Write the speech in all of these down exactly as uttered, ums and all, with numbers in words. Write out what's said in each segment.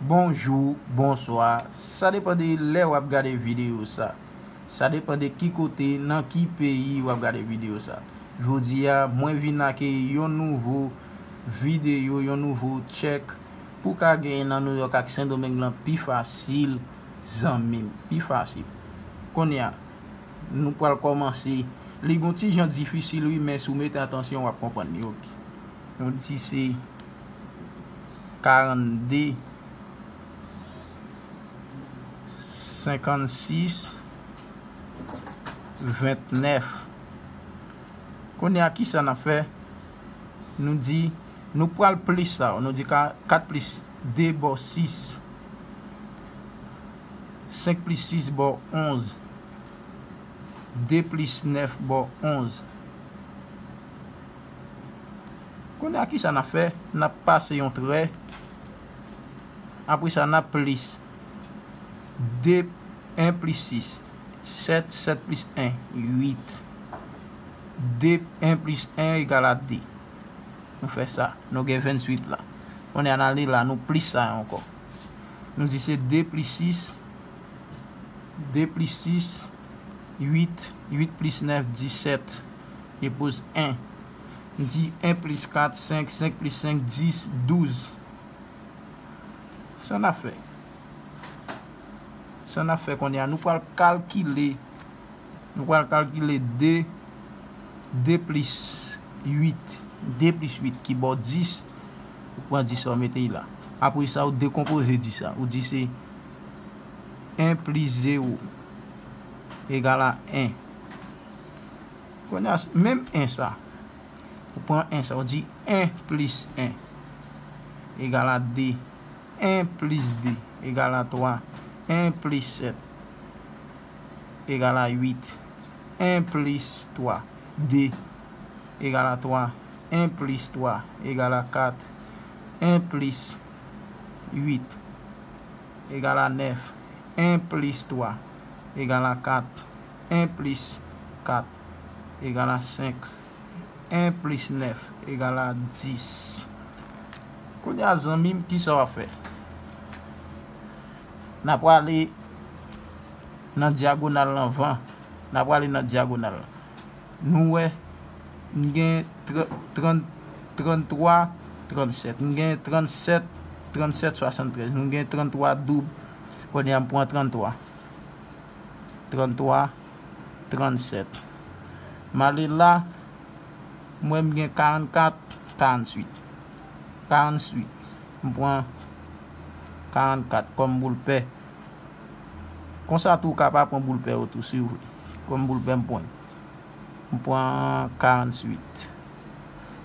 Bonjou, bonswa, sa depann de lè w ap gade videyo sa. Sa depann de ki kote, nan ki peyi w ap gade videyo sa. Jodi a, mwen vin ak yon nouvo videyo, yon nouvo tchèk pou ka genyen nan Nouyòk ak Sendomeng lan pi fasil, zanmi m, pi fasil. Kounye a, nou pral kòmanse. Li gon ti jan difisil, wi, men si w mete atansyon, w ap konprann li, oke. Nou di se karannde, senkannsis, vennèf. Kounye a, kisa n ap fè? Nou di, nou pral plis sa yo. Nou di ka, kat plis de ba w sis, senk plis sis ba w onz, de plis nèf ba w onz. Kounye a, kisa n ap fè? N ap pase yon trè. Apre sa, n ap plis de, en plis sis, sèt, sèt plis en, uit. De, en plis en egal a de. Nou fè sa, nou gen venntuit la. Kounye a, n ale la, nou plis sa ankò. Nou di se de plis sis, de plis sis, uit, uit plis nèf, disèt, epi en. N di en plis kat, senk, senk plis senk, dis, douz. Sa n ap fè? Sa n ap fè kounye a, nou pral kalkile, nou pral kalkile de, de plis uit, de plis uit ki ba w dis, ou pran dis sa, ou mete l la. Apre sa, ou dekonpoze dis sa, ou di se en plis zewo egal a en. Kounye a, menm en sa, ou pran en sa, ou di en plis en egal a de. En plis de egal a twa. En plis sèt egal a uit. En plis twa, de egal a twa. En plis twa egal a kat. En plis uit egal a nèf. En plis twa egal a kat. En plis kat egal a senk. En plis nèf egal a dis. Kounye a, zanmi m, kisa w ap fè? N a prale nan dyagonal lan, van. N a prale nan dyagonal lan. Nou wè, m gen tr-, trant, tranntwa, trannsèt. M gen trannsèt, trannsèt, swasanntrèz. Nou gen tranntwa doub. Kounye a, m pran tranntwa. Tranntwa, trannsèt. M ale la, m wè m gen karannkat, karannuit. Karannuit. M pran karannkat kòm boul pè. Konsa tou, ou ka pa pran boul pè yo tou, si w vle. Kòm boul pè, m pran, m pran karannuit.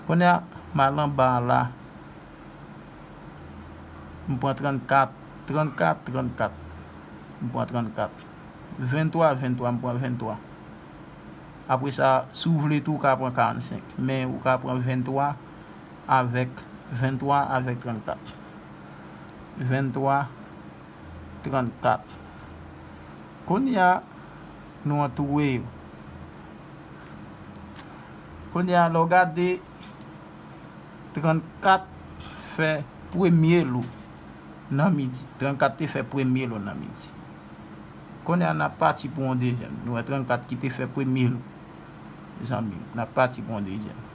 Kounye a, m al anba a la. M pran trannkat, trannkat, trannkat. M pran trannkat. Venntwa, venntwa, m pran venntwa. Apre sa, si w vle tou, ou ka pran karannsenk. Men ou ka pran venntwa avèk, venntwa avèk trannkat. Venntwa, trannkat. Kounye a, nou antoure yo. Kounye a, lè w gade, trannkat fè premye lo nan midi. Trannkat te fè premye lo nan midi. Kounye a, n ap pati pou yon dezyèm. Nou wè trannkat ki te fè premye lo, zanmi m. N ap pati pou yon dezyèm.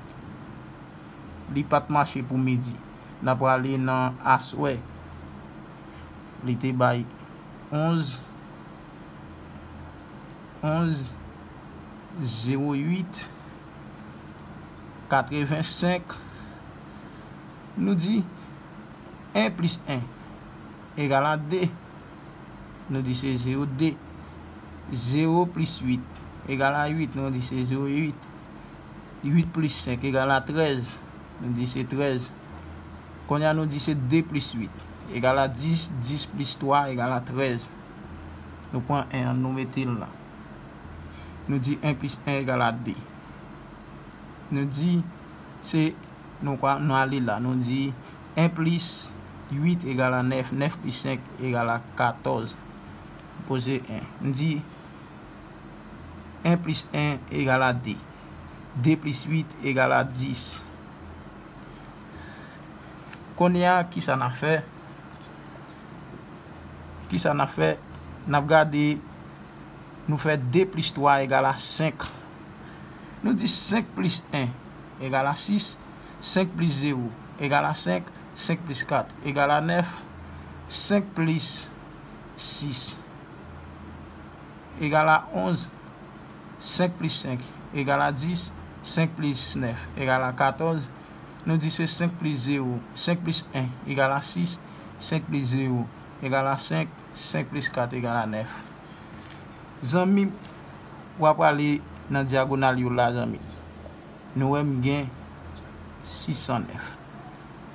Li pa t mache pou midi. N ap prale nan aswè. Li te bay onz, onz, zewo uit, katrevensenk. Nou di en plis en egal a de. Nou di se zewo de. Zewo plis uit egal a uit. Nou di se zewo uit. Uit plis senk egal a trèz. Nou di se trèz. Kounye a, nou di se de plis uit egal a dis, dis plis twa egal a trèz. Nou pran en an, nou mete l la. Nou di en plis en egal a de. Nou di se, nou kwa, nou ale la. Nou di en plis uit egal a nèf, nèf plis senk egal a katòz. Poze en. Nou di en plis en egal a de. De plis uit egal a dis. Kounye a, kisa n ap fè? Kisa n ap fè? N ap gade, nou fè de plis twa egal a senk. Nou di senk plis en egal a sis, senk plis zewo egal a senk, senk plis kat egal a nèf, senk plis sis egal a onz, senk plis senk egal a dis, senk plis nèf egal a katòz. Nou di se senk plis zewo, senk plis en egal a sis, senk plis zewo egal a senk, senk plis kat egal a nèf. Zanmi, w ap prale nan dyagonal yo la, zanmi. Nou wè m gen sis san nèf.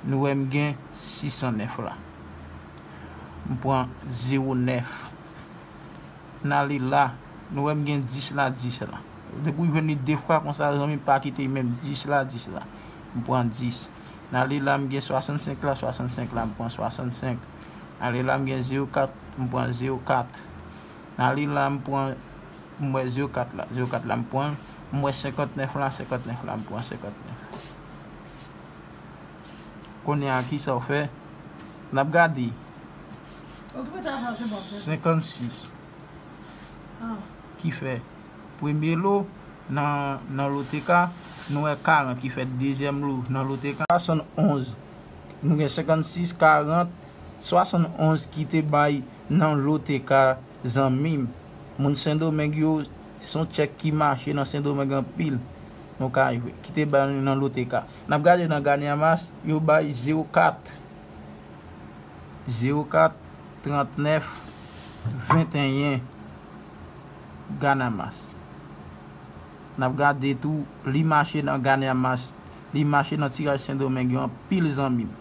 Nou wè m gen sis san nèf la. M pran zewo nèf. N ale la. Nou wè m gen dis la, dis la. Depi w jwenn li de fwa konsa, zanmi, pa kite menm. Dis la, dis la. M pran dis. N ale la, m gen swasannsenk la, swasannsenk la, m pran swasannsenk. N ale la, m gen zewo kat, m pran zewo kat. N ale la, m pran, m wè zewo kat la, zewo kat la, m pran. M wè senkantnèf la, senkantnèf la, m pran senkantnèf. Kounye a, kisa w fè? N ap gade. Okipe ta sa, se bon, se bon. Senkannsis. Ah. Ki fè premye lo nan, nan loteka, nou wè karant ki fè dezyèm lo nan loteka. Swasannonz, nou gen senkannsis, karant, swasannonz ki te bay nan loteka, zanmi m. Moun Sendomeng yo, se yon tchèk ki mache nan Sendomeng anpil. Nou ka jwe. Ki te bay nan loteka. N ap gade nan Ganiamas, yo bay zewo kat. Zewo kat, trannèf, venteyen, Ganamas. N ap gade tou, li mache nan Ganiamas, li mache nan tiraj Sendomeng yo anpil, zanmi m.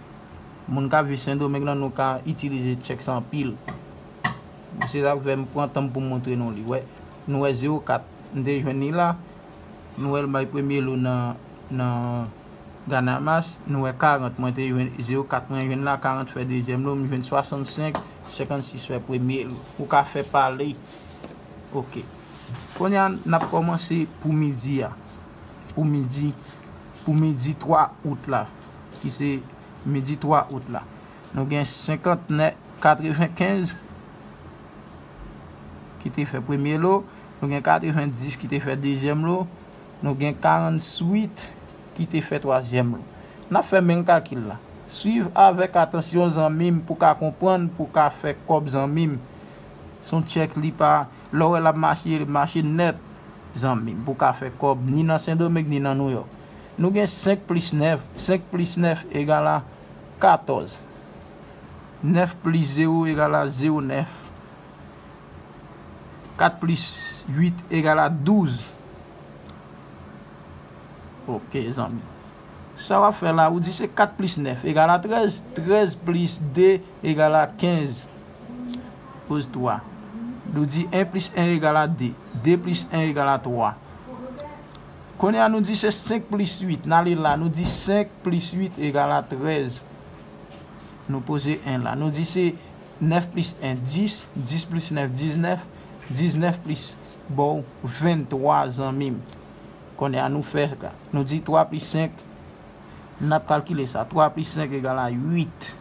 Moun k ap viv Sendomeng lan, nou ka itilize tchèk sa anpil. Se sa k fè m pran tan m pou m montre nou li. Wè, nou wè zewo kat, m te jwenn li la. Nou wè l bay premye lo nan, nan Ganamas, nou wè karant, mwen te jwenn zewo kat, mwen jwenn la, karant fè dezyèm lo, m jwenn swasannsenk, senkannsis fè premye lo. Ou ka fè pale. Oke. Kounye a, n ap kòmanse pou midi a. Pou midi, pou midi twa out la, ki se midi twa out la. Nou gen senkantnèf, katrevenkenz ki te fè premye lo, nou gen katrevendis ki te fè dezyèm lo, nou gen karantuit ki te fè twazyèm lo. N ap fè menm kalkil la. Swiv avèk atansyon, zanmi m, pou ka konprann, pou ka fè kòb, zanmi m. Se yon tchèk, li pa, lè w wè l ap mache, l mache nèt, zanmi m, pou ka fè kòb, ni nan Sendomeng, ni nan Nouyòk. Nou gen senk plis nèf, senk plis nèf egal a katòz. Nèf plis zewo egal a zewo nèf. Kat plis uit egal a douz. Oke, zanmi. Sa w ap fè la, ou di se kat plis nèf egal a trèz, trèz plis de egal a kenz. Poz twa. Nou di en plis en egal a de, de plis en egal a twa. Kounye a, nou di se senk plis uit. N ale la, nou di senk plis uit egal a trèz. Nou poze en la. Nou di se nèf plis en, dis, dis plis nèf, diznèf, diznèf plis, bon, venntwa, zanmi m. Kounye a, nou fè sa. Nou di twa plis senk, n ap kalkile sa. Twa plis senk egal a uit.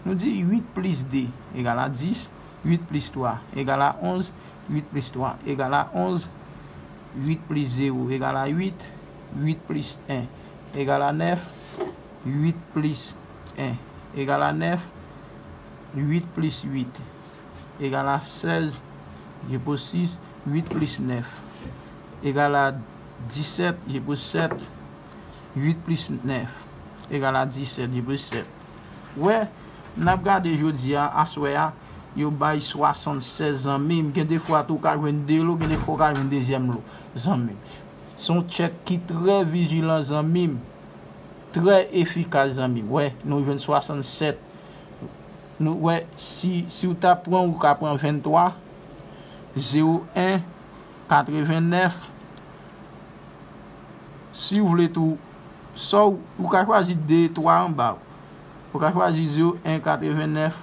Nou di uit plis de egal a dis, uit plis twa egal a onz, uit plis twa egal a onz, uit plis zewo egal a uit, uit plis en egal a nèf, uit plis en egal a nèf, uit plis uit egal a sèz, je pose sis, uit plis nèf egal a disèt, je pose sèt, uit plis nèf egal a disèt, je pose sèt. Wè, n ap gade jodi a, aswè a, yo bay swasannsèz, zanmi m. Gen de fwa tou w ka jwenn de lo, gen de fwa w ka jwenn dezyèm lo, zanmi m. Se yon tchèk ki trè vijilan, zanmi m. Trè efikas, zanmi m. Wè, nou jwenn swasannsèt. Nou wè, si, si w ta pran, ou ka pran venntwa, zewo en, katrevennèf. Si w vle tou, sa w, ou ka chwazi de, twa anba. Ou ka chwazi zewo en, katrevennèf,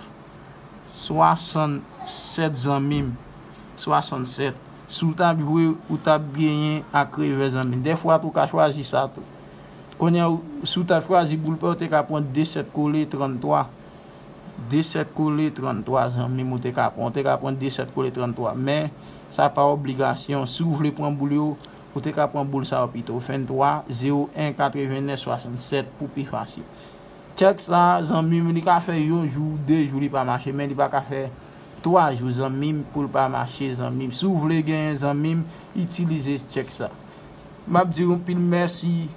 swasannsèt, zanmi m. Swasannsèt. Si w t ap jwe, ou t ap genyen ak revè, zanmi m. Dèfwa tou, ou ka chwazi sa tou. Kounye a, ou, si w t ap chwazi boul pè, ou te ka pran de sèt kole, tranntwa. de sèt kole tranntwa, zanmi m, ou te ka pran, ou te ka pran de sèt kole tranntwa. Men, sa pa obligasyon. Si w vle pran boul yo, ou te ka pran boul sa yo pito. Venntwa, zewo en, katrevennnèf, swasannsèt pou pi fasil. Tchèk sa, zanmi m, li ka fè yon jou, de jou, li pa mache, men li pa ka fè twa jou, zanmi m, pou l pa mache, zanmi m. Si w vle genyen, zanmi m, itilize tchèk sa. M ap di w anpil mèsi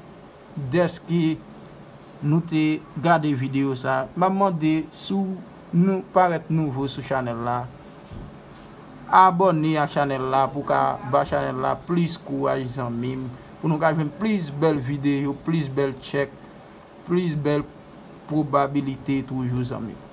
dèske nou te gade videyo sa. M ap mande, si w nou parèt nouvo sou chanèl la, abòne ak chanèl la pou ka ba chanèl la plis kouraj, zanmi m, pou nou ka jwenn plis bèl videyo, plis bèl tchèk, plis bèl pwobabilite toujou, zanmi m.